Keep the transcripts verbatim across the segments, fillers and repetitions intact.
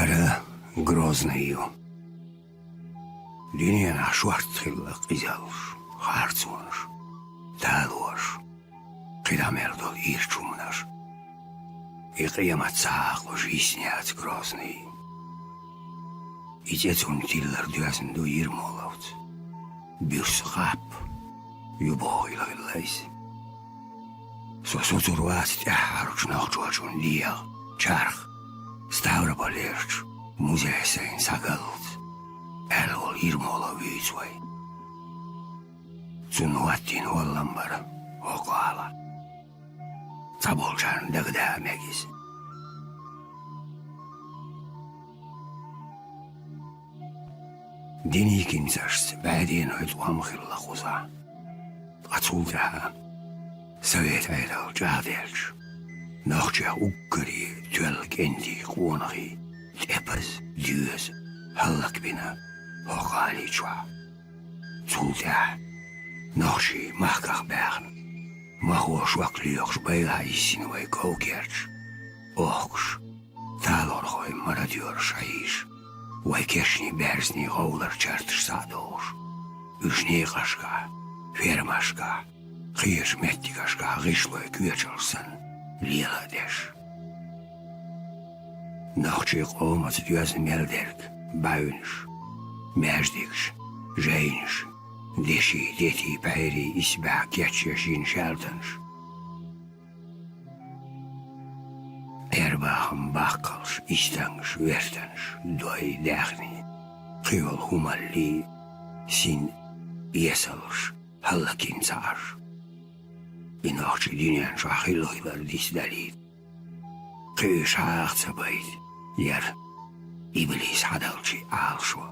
Ара Грозный ю. Дуьненахь шортта хилла къизаллаш, харцонаш, талораш, кхидӀа мел долу ирчу хӀуманаш. И къемат ца хьакхалуш йисна яц Грозный. И цӀе цунна тиллар доьзна ду Ермоловца. Буьрса хаппа ю бохийла хилла иза. Со соцур вац тӀаьххьарчу нохчочун дегӀан чарх Ставрополерчу музей сайна схьагалталц, аьлла волу Ермолов вуьйцу вай. Цунна хӀоттийна хӀоллам бара хӀокху гӀала. Цхьаболчарна дагадаа мега иза. Деникинцашца бӀеденойн тӀом хилла кхузахь. Ткъа цул тӀаьхьа Совет Ӏедал чӀагӀделча, нохчех уггаре тоьлла кӀентий, къонахий тӀепаза, доьза, хӀаллакбина хӀокху гӀали чохь. Цул тӀаьхьа нохчий махках баьхна, махо шок лоьхуш, байлахь йиссина вай ков-керт, охкуш, талорхой, мародёраш хьийзаш, вай кешнийн, баьрзний гӀовлар чарташ схьа а дохуш, уьш некъашкахь, фермашкахь, кхечу меттигашкахь гӀишлой коьчалш санна лела а деш. Нохчийн къомаца доьзна мел дерг бӀаьвнаш, маьждигаш, жайнаш, деши, дети, пхьери, исбаьхьа кечъеш йина шаьлтанаш, Ӏер-бахам баккхалш, истангаш, вертанаш, дой, даьхни, кхийолу хӀумаллий, син эсалш, хӀаллакйина цхьаъаш. И нохчий дуьнен чохь хилла хилар дицдалийта, кхин уьш хьагӀ ца байта, яра иблис хьадалчий Ӏалашо.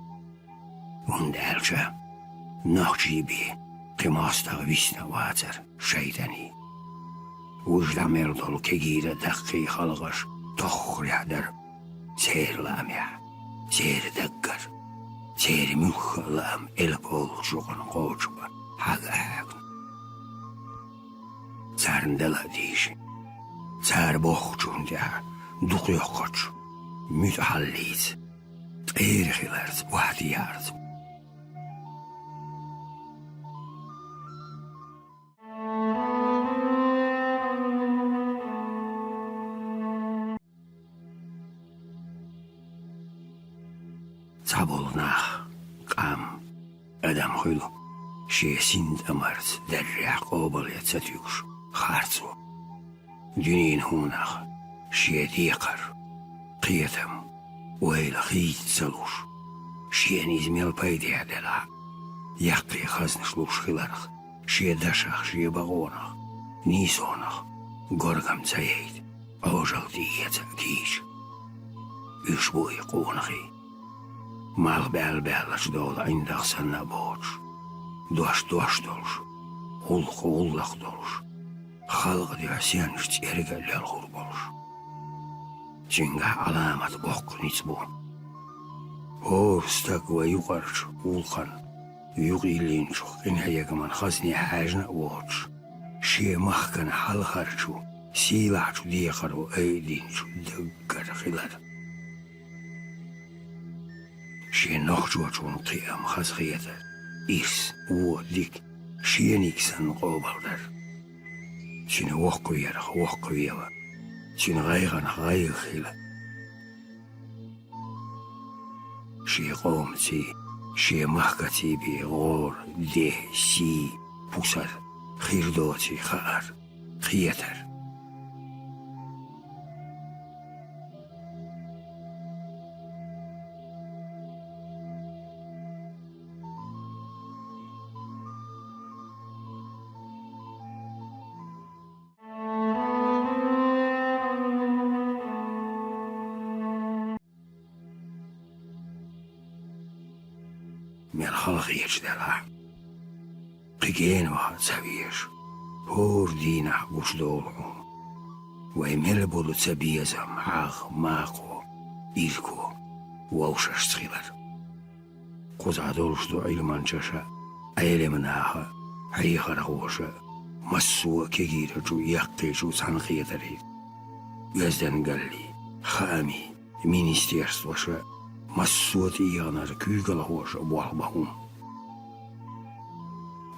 ХӀунда аьлча нохчий бен кхин мостагӀа висна а вацара шайтӀаний. Уьш дӀа мел долу кегийра даккхий халкъаш тоххарехь дара церан лаамехь, церан даггара, церан муьлхха а лаам элп олучу юкъана кхочуш бан хьагӀ а хьаьгна. Царна дала а дийшина, цара бохучунна тӀехь дукхайоккхучу муьтӀахьаллица, ткъера хиларца, охьатаьӀарца. Цхьаболу нах, къам, адам хуьлу шен синтӀамарца даррехь къобалъян ца туьгуш харцо. Дуьненан хӀуманах шен декхар, кхетам, ойла хийца ца луш, шена иза мел пайдехь делахь а, яккхий хазнаш луш хиларх, шен дашах, шен бакъонах, нийсонах горгам ца яйта, Ӏожалла тӀеэца а кийча. Уьш бу и къонахий. Малх баьлла-баьллачу дола ӀиндагӀ санна а боцуш, дош дош долуш, гӀуллакх гӀуллакх долуш, халкъан дуьхьа сенначу цӀерга а лелхур болуш. Цуьнгахь Ӏаламат боккха ницкъ бу. ХӀора стаг вайн юкъарчу гӀуллакхна, юкъайиллинчух къинхьегаман хазне хьаьжна а воцуш, шен махкана хьалхарчу, сийлахьчу декхаро айдинчу даггара хилар. Шен нохчочун кхиам хазахетар, ирс, вон, дика, шениг санна къобалдар. Цуьнан воккхаверах воккхавела, цуьнан гӀайгӀанах гӀайгӀа хила. Шен къомаций, шен махкаций бен гӀора, де, сий, пусар хир доций хаар, кхетар. Мел халахеташ делахь, кхин гена ваха а ца везаш, хӀора дийнахь гуш долу хьуна вайн мел болу цабезам, хьагӀ, макхо, ирхо вовшашца хилар. Кхузахь долуш ду Ӏилманчаша, Ӏелам наха, хьехархоша, массо а кегийрачу, яккхийчу цхьаьнакхетарийн, оьздангаллин, хаамийн, министерствоша, массо а тӀегӀанара куьйгалхоша болх бан хӀума.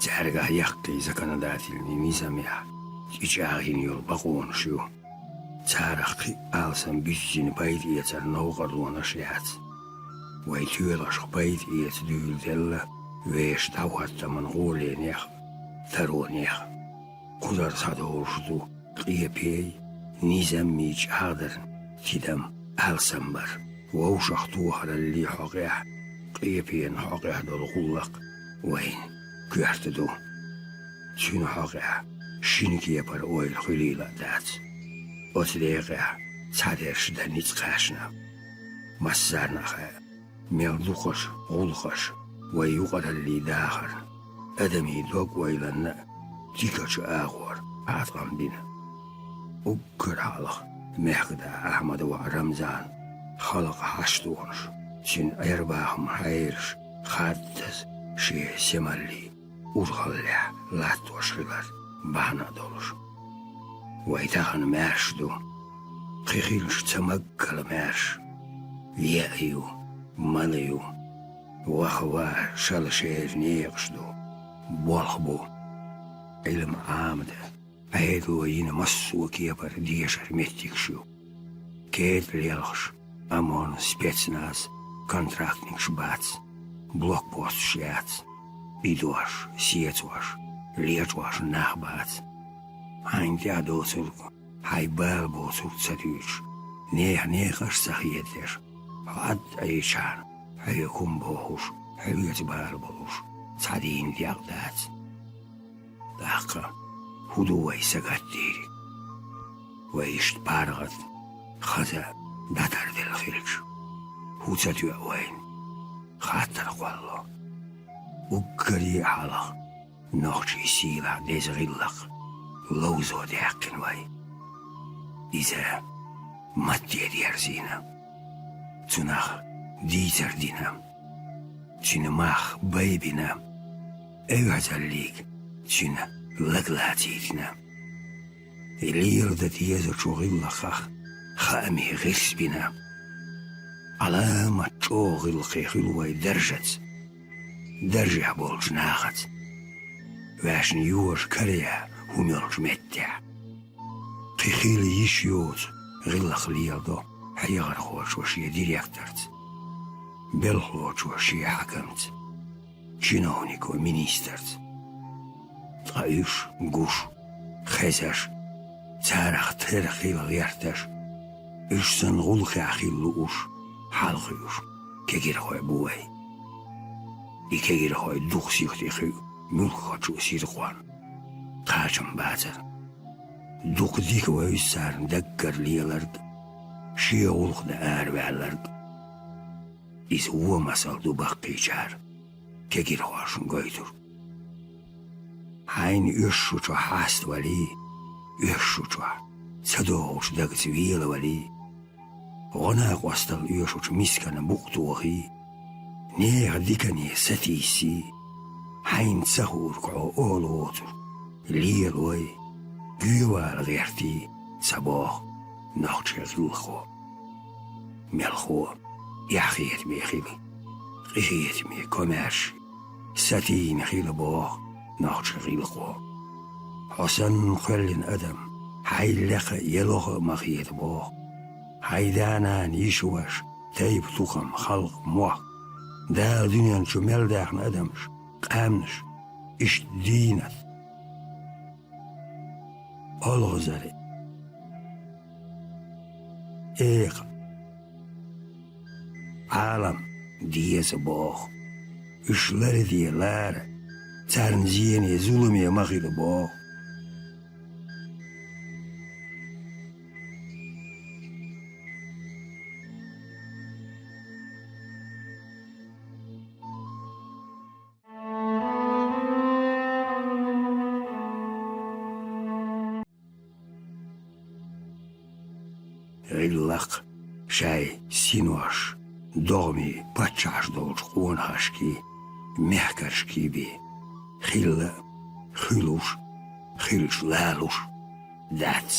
Цаьргахь яккхий законодательный низамехь тӀечӀагӀйина йолу бакъонаш ю. Царах кхин а алсам буьззина пайда эцар новкъарлонаш яц. Вай тоьлашка пайда эца дуьйла делла вешан дӀахӀоттаман гӀоланех а, таронех а. Кхузара схьадолуш ду къепе а, низам а чӀагӀдарна тидам, алсамбар. Вовшахтохараллин хьокъехь, къепенан хьокъехь долу гӀуллакх вайна коьрта ду. Цуьнан хьокъехь шина кепара ойла хуьлийла а дац. Оцу декъехь цхьадерш дан ницкъ кхаьчна. Массарна а хаьа, мел дукхаша гӀуллакхаш вай юкъараллин дахарна, адамийн дог-ойланна а дикачу агӀор Ӏаткъам бина. Уггар хьалха мехкада Ахьмадов Рамзан халкъан хьаштонаш, цуьнан Ӏер-бахаман хьелаш хаддаза шен семаллин урхаллехь латтош хилар бахьана а долуш. Вай тахана маьрша ду, кхин хилча ца маггала маьрша. Еа ю, мала ю, ваха-ваха шала шеран некъаш ду, болх бу. Ӏилма Ӏамадан, Ӏедало йина массо а кепара дешаран меттигаш ю. Кеда лелхаш, ОМОН, спецназ, контрактникаш бац, блокпосташ яц, идош, сецош, лечкъош нах бац. Хьайна тӀехь доцург, хьайн бала боцург ца дуьйцуш, нехан некъаш ца хедадеш, хьо Ӏад Ӏийчахьана, хьоьга хӀума бохуш, хьоьца бала болуш цхьа дийна декъ дац. ТӀаккха хӀун ду вай сагатдийриг? Вай иштта паргӀат, хаза дӀатарделла хилча, хӀун ца тоьа вайна? Хаттар кхолло. Уггаре а хьалха нохчийн сийлахь деза гӀиллакх ловзо даьккхина вай. Иза матте дерзийна, цунах дийцар дина, цуьнан мах байбина, эвхьазаллиг цуьнан лаг лацийтина. Леладан дезачу гӀиллакхах хаамийн гӀирс бина. Ӏаламат чӀогӀа гӀиллакхе хуьлу вай даржаца, даржехь болчу нахаца, ваьшна йожа караяь хӀума йолчу меттехь. Кхин хила йиш йоцу гӀиллакх леладо хьехархочо шен директорца, белхалочо шен хьаькамца, чиновнико министрца. Ткъа уьш гуш, хезаш, царах тера хила гӀерташ, уьш санна гӀуллакхехь хила лууш, хьалхуьйш кегирхой бу вай. И кегирхой дукха сиха тӀекхуьу муьлххачу сиркъонна, кхачам бацара. Дукха дика вевза царна даггара леларг, шен гӀуллакх дан араваьлларг. Иза вон масал ду баккхийчара кегирхошна гойтург. Хьайна оьшучохь хьаставалий, оьшучохь ца догӀучу дагаца велавалий, гӀо-накъосталла оьшучу мискана букъ тохий, нехан дикане сатийсий, хьайна ца хуург хьо олу воцург лелой, гоьвала гӀертий ца боху нохчийн гӀиллакхо. Мелхо эхь хетаме хила, къинхетаме комаьрша, сатийна хила боху нохчийн гӀиллакхо. Хьо санна кхоьллина адам хьайн лекха а, елоха а ма хета боху. Хьайн да-нана, йиша-ваша, тайпа-тукхам, халкъ, мохк, Дала дуьнен чу мел даьхна адамаш, къаьмнаш, иштта дийнат. ОлгӀазаре, экха, Ӏалам деза боху. Уьш ларде лара, царна зене, зуламе ма хила боху. ГӀиллакх шайн синош, догӀмийн паччахьаш долчу къонахашкий, мехкаршкий бен, хилла а, хуьлуш, хуьлуш лалуш дац.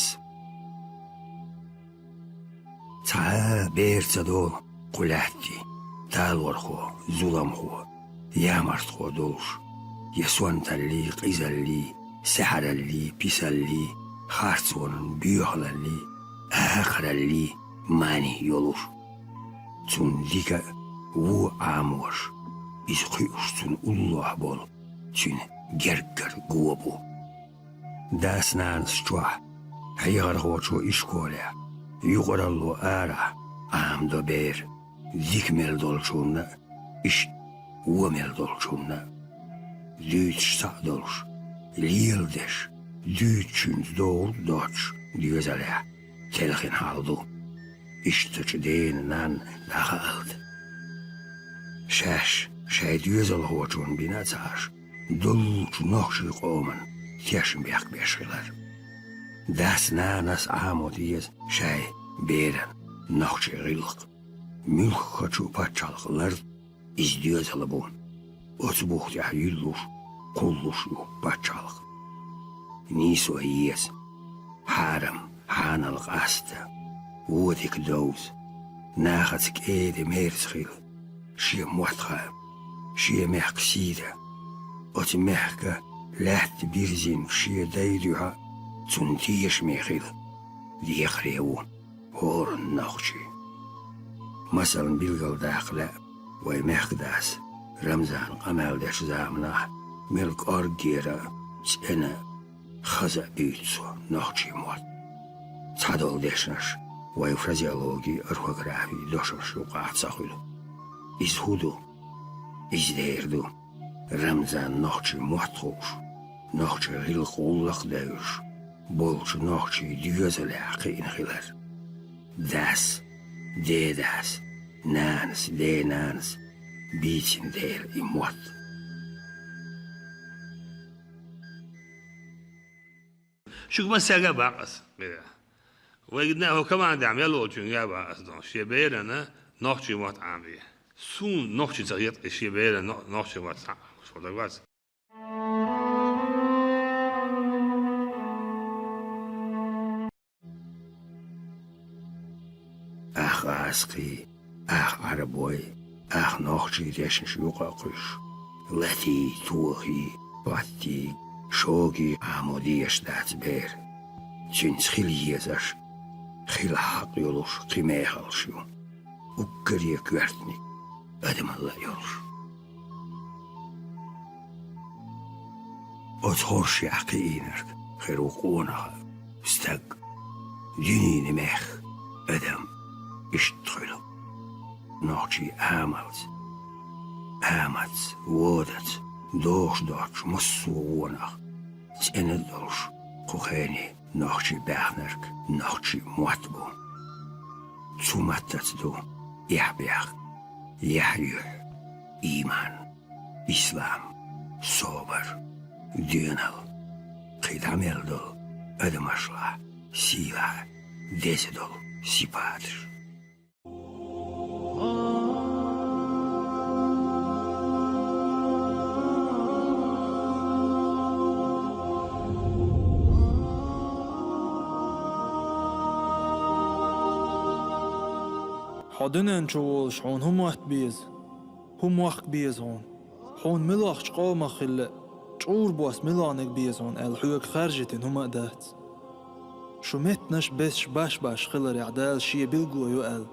Цхьа а бер ца долу кху лаьтти талорхо, зуламхо, ямартхо долуш, я сонталлий, къизаллий, саьхьараллий, писаллий, харцонан боьхаллий, акхараллий мани йолуш. Цунна дика а, вон а Ӏамош, иза кхуьуш цунна уллохь болу, цуьнан гергара го бу. Дас-нанас чохь, хьехархочо ишколехь, юкъаралло арахь Ӏамадо бер, дика мел долчунна а, иштта вон мел долчунна а. Дуьйцуш цхьаъ долуш, леладеш, дуьйцучуьнца догӀург а доцуш доьзалехь телхина хьал ду. Ишттачу дена-нанна дӀахаалда. Шаьш шайн доьзалхочунна бина а ца Ӏаш, доллучу нохчийн къоман тешнабехк беш хилар. Дас-нанас Ӏамо деза шайн беран нохчийн гӀиллакх. Муьлххачу пачхьалкх лард иза доьзал бу. Оцу бух тӀехь юьллуш, кхуллуш ю пачхьалкх. Нийсо еза, хьарам, хьанал къаста, вон дика довза, нахаца кӀеда-мерза хила, шен мотт хаам, шен мехкан сий дан. Оцу мехкан лаьтта бирзинчу шен дайн дуьхьа цунна тешаме хила декхаре ву хӀоранна нохчи. Масална билгалдаккха лаьа вайн мехкадас Рамзана къамел дечу заманахь мел кӀорггера а, цӀена а хаза а дуьйцу цо нохчийн мотт. Цхьадолу дешнаш вайн фразеологи, орфографи дошамаш юкъахь ца хуьлу. Иза хӀун ду? Иза дера ду Рамзан нохчийн мотт хууш, нохчийн гӀиллакх гӀуллакх а девзаш болчу нохчийн доьзалехь кхиъна хилар. Дас, дедас, нанас, денанас бийцина дела и мотт. Шуьга массаьрга а бакъ ас, гӀира. Вайна хӀокху командехь мел волчуьнга а бакъ ас, дон, шен берана нохчийн мотт Ӏамабе. Суна нохчи ца хета, и шен берана но-, нохчийн мотт схьа а Ӏамош, хьо дагавац. Ах гӀазкхий, ах Ӏарбой, ах нохчий дешнаш юкъа а кхуьссуш, латий, тохий, паттий, шогий Ӏамо дезаш дац бер. Цуьнца хила езаш, хила хьакъ йолуш кхин мехаллаш ю. Уггаре коьртаниг адамалла а йолуш. Оцу хоршех кхиийнарг хир ву къонах а, стаг а, дуьненан мехкан адам а. Иштта хуьлу нохчийн амалца, аматца, водаца догӀуш доцучу массо а вонах цӀена а долуш кху хене нохчийн баьхнарг нохчийн мотт бу. Цу маттаца ду эхь-бехк, яхь-юьхь, ийман, ислам, собар, доьналла, кхин дӀа мел долу адамашлахь, сийлахь деза долу сипаташ. Хьо дуьнен чу волуш хьуна хӀун мотт беза? ХӀун мохк беза хьуна? Хьуна муьлхачу къомах хила лаьа, чӀура бос муьлханиг беза хьуна аьлла хьоьга хаьржийтина хӀума а дац. Шу меттанаш а бесаш баш-баш хиларехь Дала Шен билгало ю аьлла,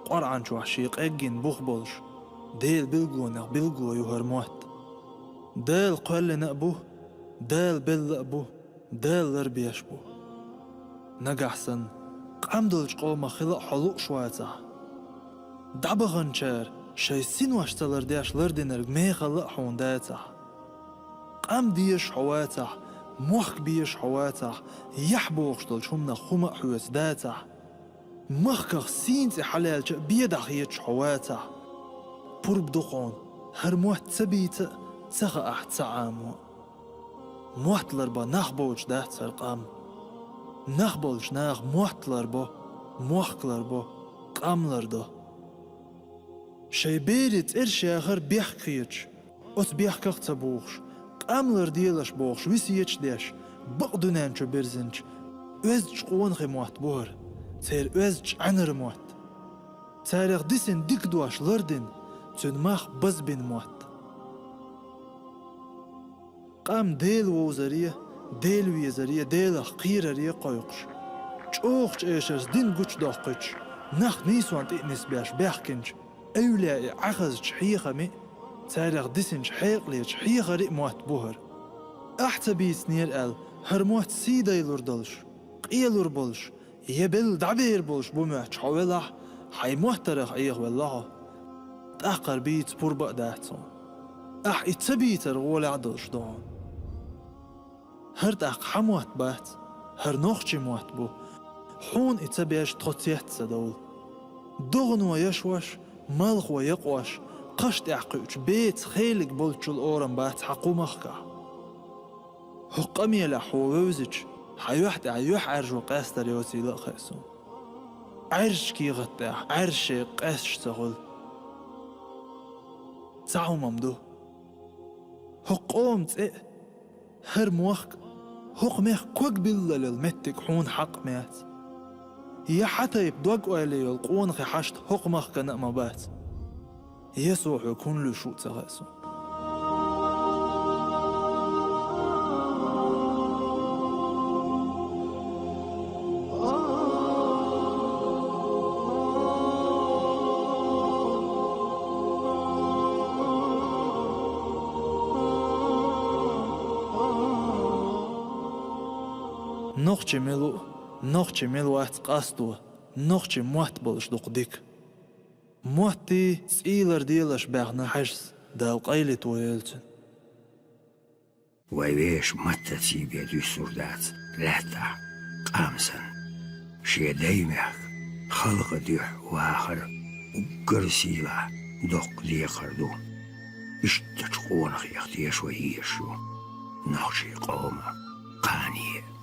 Къуръан чохь Шен къеггина бух болуш, Делан билгалонех билгало ю хӀара мотт. Дала кхоьллина а бу, Дала белла а бу, Дала ларбеш а бу. Нагахь санна, къам долчу къомах хила а хьо лууш вацахь, дӀабаханчара шайн синош ца лардеш лардинарг мехала а хьуна дацахь, къам дезаш хьо вацахь, мохк безаш хьо вацахь, яхь бохуш долчу хӀуманах хӀума а хьоьца дацахь, махках сийна цӀе хьалаьлча а бен дӀахеташ хьо вацахь, пурба ду хьуна, хӀара мотт ца бийца а, ца хаахь ца Ӏамо а. Мотт ларбан нах боцуш дац хӀара къам. Нах болчу наха мотт ларбо, мохк ларбо, къам лардо. Шайн берийн цӀераш яхар бехк хеташ, оцу бехках а ца бухуш, къам ларделаш бохуш весеташ а деш, бакъ дуьнен чу бирзинчу оьздачу къонахийн мотт бу хӀара, церан оьздачу Ӏаьнара мотт. Царех дисина дика дош лардина, цуьнан мах базбина мотт. Къам Дела вовзаре, Дела везаре, Делах кхераре кхойкхуш, чӀогӀачу эшарца дин гучудоккхуьйтуш, нах нийсонна тӀе а нисбеш баьхкинчу эвлаяийн Ӏаьхазчу хьехамийн, царех дисинчу хьекъалечу хьехарийн мотт бу хӀара. Ахь ца бийцинера аьлла, хӀара мотт сий дайлур долуш, къелур болуш, я белла дӀабер болуш бу моьттуш хьо велахь, хьайн моттарах Ӏехавелла хьо. ТӀаккха хӀара бийца пурба а дац хьуна. Ахь и ца бийцар гӀолехь а долуш ду хьуна. ХӀара тӀаккха хьан мотт бац, хӀара нохчийн мотт бу. Хьуна и ца беш тхо цец ца довла. ДогӀано яшош, малхо якъош, кхаш тӀехь кхуьучу беца хелиг болччул орам бац хьан кху махкахь. ХӀокху къамелехь хьо вевзича, хьан юьхь тӀехь юьхьӀаьржо къаьстар йоцийла а хаьа суна. Ӏаьржачу кехат тӀехь Ӏаьржа шайга къаьсташ ца хуьлу. Цхьа хӀума-м ду. ХӀокху къоман цӀе а, хӀара мохк а, хӀокху мехкан ког биллал йолу меттиг хьуна хьакъ ма яц. Я хьан тайпа дог-ойла йолу къонахий хьашт хӀокху махкана а ма бац. Я со хьоьга хӀунда луьйш ву а ца хаьа суна. Нохчи мила ву, нохчи мила вац къасто, нохчи мотт болуш ду-кх дика. Моттий цӀийлара делаш баьхна хьаьжас, Дала къайле тойойла цуьнан. Вай вешан маттаций бен дуьссур дац лаьттахь къам санна. Шен даймехкан халкъан дуьхьа вахар уггар сийлахь доккха декхар ду. Ишттачу къонахех тешо езаш ю нохчийн къоман кхане.